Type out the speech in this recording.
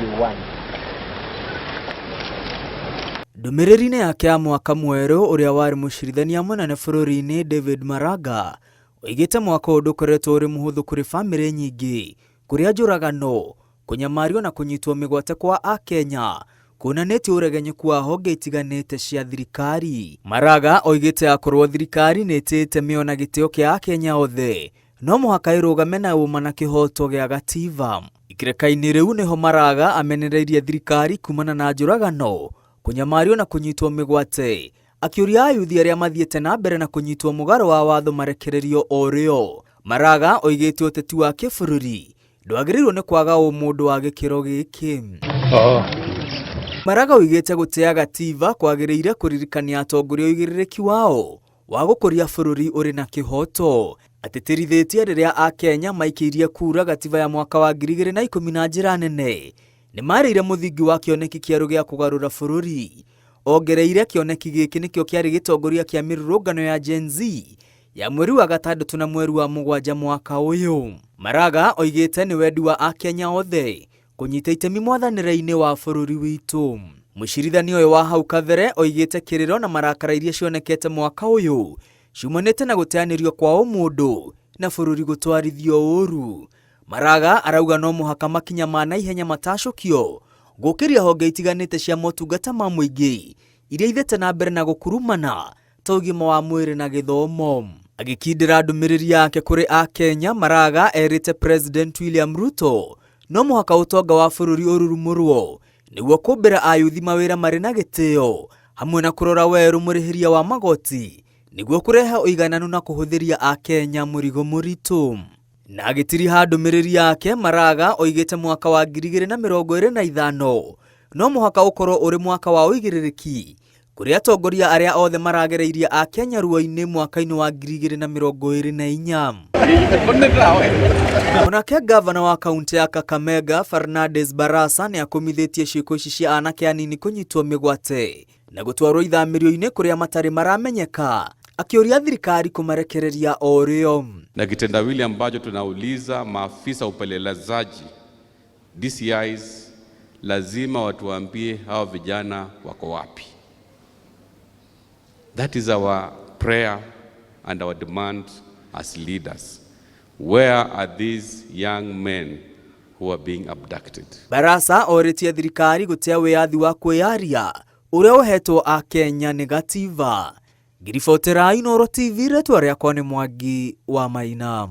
you want. Ndũmĩrĩri-inĩ yake ya mwaka mwerũ, ũrĩa warĩ mũcirithania mũnene bũrũri-inĩ David Maraga, oigĩte mwaka ũyũ ndũkoretwo ũrĩ mũhũthũ kũrĩ bamĩrĩ nyingĩ, kũrĩa njũragano, kũnyamario na kũnyitwo mĩgwate kwa Akenya kuonanĩtie ũregenyũku wa honge itiganĩte cia thirikari. Maraga oigĩte akorwo thirikari nĩ ĩtĩĩte mĩoyo na gĩtĩo kĩa Akenya othe, no mũhaka ĩrũgame na ũma na kĩhoto gĩa gatiba. Ikereka-inĩ rĩu nĩho Maraga amenereirie thirikari kumana na njũragano, kũnyamario na kũnyitwo mĩgwate, akĩũria ayuthi arĩa mathiĩte na mbere na kũnyitwo mũgarũ wa watho marekererio o rĩo. Maraga oigĩte ũteti wa kĩbũrũri ndwagĩrĩirwo nĩ kwaga ũmũndũ wa gĩkĩro gĩkĩ. Maraga oigĩte gũtĩa gatiba kwagĩrĩire kũririkania atongoria ũigĩrĩrĩki wao wa gũkũria bũrũri ũrĩ na kĩhoto. Atĩtĩrithĩtie rĩrĩa Akenya maikĩirie kura gatiba ya mwaka wa 2010 na njĩra nene, nĩ marĩire mũthingi wa kĩoneki kĩerũ gĩa kũgarũra bũrũri. Ongereire kĩoneki gĩkĩ nĩkĩo kĩarĩ gĩtongoria kĩa mĩrũrũngano ya Gen Z ya mweri wa gatandatũ na mweri wa mũgwanja mwaka ũyũ. Maraga oigĩte nĩ wendi wa Akenya othe kũnyita itemi mwathanĩre-inĩ wa bũrũri witũ. Mũcirithania ũyũ wa hau kabere oigĩte kĩrĩro na marakara iria cionekete mwaka ũyũ ciumanĩte na gũteanĩrio kwa ũmũndũ na bũrũri gũtwarithio ũru. Maraga arauga no mũhaka makinya ma naihenya matacũkio gũkĩria honge itiganĩte cia motungata ma mũingĩ iria ithĩte na mbere na gũkurumana ta ũgima wa mwĩrĩ na gĩthomo. Agĩkindĩra ndũmĩrĩri yake kũrĩ Akenya, Maraga erĩte President William Ruto no mũhaka ũtonga wa bũrũri ũrurumũrwo nĩguo kũmbĩra ayuthi mawĩra marĩ na gĩtĩo hamwe na kũrora werũ mũrĩhĩria wa magoti nĩguo kũrehe ũigananu na kũhũthĩria Akenya mũrigo mũritũ. Na agĩtiriha ndũmĩrĩri yake, Maraga oigĩte mwaka wa 2025 no mũhaka ũkorwo ũrĩ mwaka wa ũigĩrĩrĩki kũrĩ atongoria arĩa othe maragereirie Akenya ruo-inĩ mwaka-inĩ wa 2024. Onake gavana wa kaunti ya Kakamega Fernandes Barasa nĩ akũmithĩtie ciĩko ici cia anake anini kũnyitwo mĩgwate na gũtwarwo ithamĩrio-inĩ kũrĩa matarĩ maramenyeka, akĩũria thirikari kũmarekereria o rĩo. Na kitendawili ambacho tunauliza maafisa upelelezaji DCIs lazima watuambie hawa vijana wako wapi. That is our prayer and our demand as leaders. Where are these young men who are being abducted? Barasa orĩtie thirikari gũtĩa wĩyathi wa kwĩyaria ũrĩa ũhetwo Akenya nĩ gatiba. Ngiribotera Inooro TV, rĩtwa rĩakwa nĩ Mwangi wa Maina.